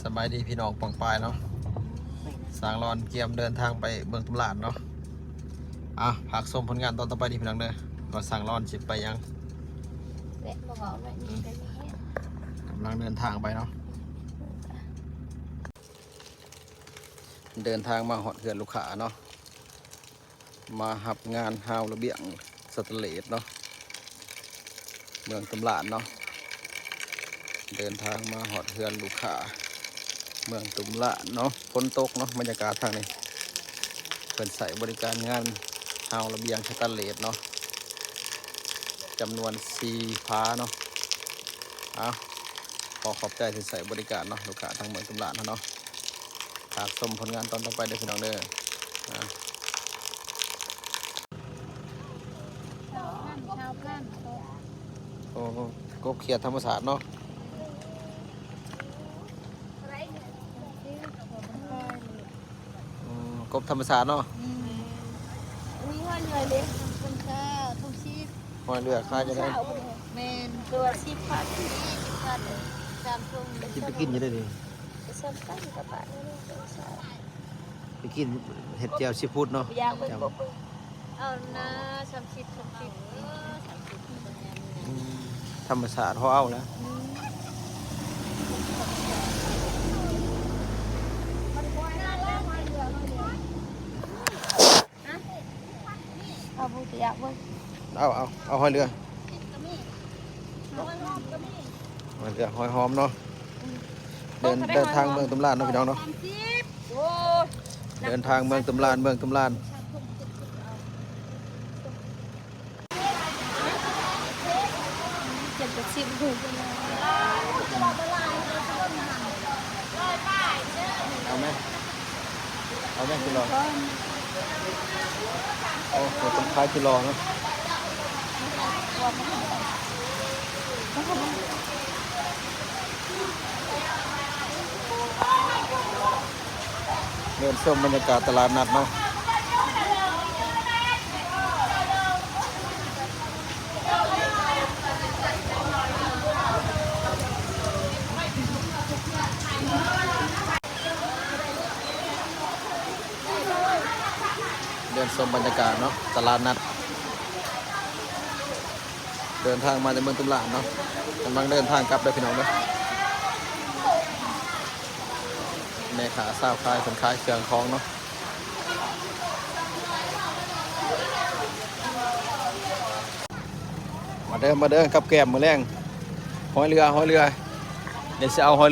ສະບາຍດີພີ່ນ້ອງປ້ອງປາຍເນາະ, ຊ່າງລອນກຽມເດີນທາງໄປເມືອງຕຳຫຼາດເນາະ. ອ່ະ ຝາກຊົມຜົນງານຕອນຕໍ່ໄປເດີພີ່ນ້ອງເດີ ວ່າຊ່າງລອນຊິໄປຫຍັງ. ແວະມາເວົ້າແວະນີ້ໄປແມ່ນ ກຳລັງເດີນທາງໄປເນາະ. ເດີນທາງມາຮອດເຮືອນລູກຄ້າເນາະ, ມາຮັບງານຮາວລະບຽງສະແຕນເລດເນາະ ເມືອງຕຳຫຼາດເນາະ. ເດີນທາງມາຮອດເຮືອນລູກຄ້າເມືອງຕຳຫຼາດເນາະ. ຝົນຕົກເນາະ, ບັນຍາກາດທາງນີ້ ເພິ່ນໃຊ້ບໍລິການງານຮາວລະບຽງສະແຕນເລດເນາະ ຈຳນວນສີ່ຝາເນາະ. ເອົາ ຂໍຂອບໃຈທີ່ໃຊ້ບໍລິການເນາະ ລູກຄ້າທາງເມືອງຕຳຫຼາດເຮົາເນາະ. ຝາກຊົມຜົນງານຕອນຕໍ່ໄປເດີພີ່ນ້ອງເດີ. ອ່າ ໂອ້ ກົບຂຽດທຳມະຊາດເນາະ. ອືມ ກົບທຳມະຊາດເນາະ. ອືມ ມີຮອຍເຫຼືອເດ້ ທຳມະຊາດ ທຳມະຊາດ. ຮອຍເຫຼືອຂາຍຈັ່ງໃດ? ແມ່ນ ຕົວສິບພັນ ສິບພັນ ສາມຖົງ. ຊິໄປກິນຢູ່ໃດນີ້? ໄປຊຳກັນກັບບ້ານນີ້ ໄປກິນເຮັດແຈ່ວຊີຟູດເນາະ. ເອົານະ ສາມສິບ ສາມສິບ ອືມ ທຳມະຊາດເຮົາເອົາແລ້ວ. ເອົາບໍ່ຢາກເບິ່ງ ເອົາ ເອົາ ເອົາຫອຍເຫຼືອ ຫອຍເຫຼືອ ຫອຍຫອມເນາະ. ເດີນ ເດີນທາງເມືອງຕຳຫຼາດເນາະ ພີ່ນ້ອງເນາະ. ເດີນທາງເມືອງຕຳຫຼາດ ເມືອງຕຳຫຼາດ. ເຈັດແປດສິບ ເອົາໄໝ? ເອົາໄໝກິໂລ? ໂອ້ ເປັນຂາຍກິໂລເນາະ. ເດີນຊົມບັນຍາກາດຕະຫຼາດນັດເນາະ. ເດີນຊົມບັນຍາກາດເນາະ ຕະຫຼາດນັດ. ເດີນທາງມາຈາກເມືອງຕຳຫຼາດເນາະ ກຳລັງເດີນທາງກັບເດີພີ່ນ້ອງເດີ. ແມ່ຄ້າຊາວຂາຍເພິ່ນຂາຍເຄື່ອງຂອງເນາະ. ມາເດີ ມາເດີ ກັບແກ້ມມື້ແລງ ຫອຍເຫຼືອ ຫອຍເຫຼືອ. ດຽວຊິເອົາຫອຍເຫຼືອ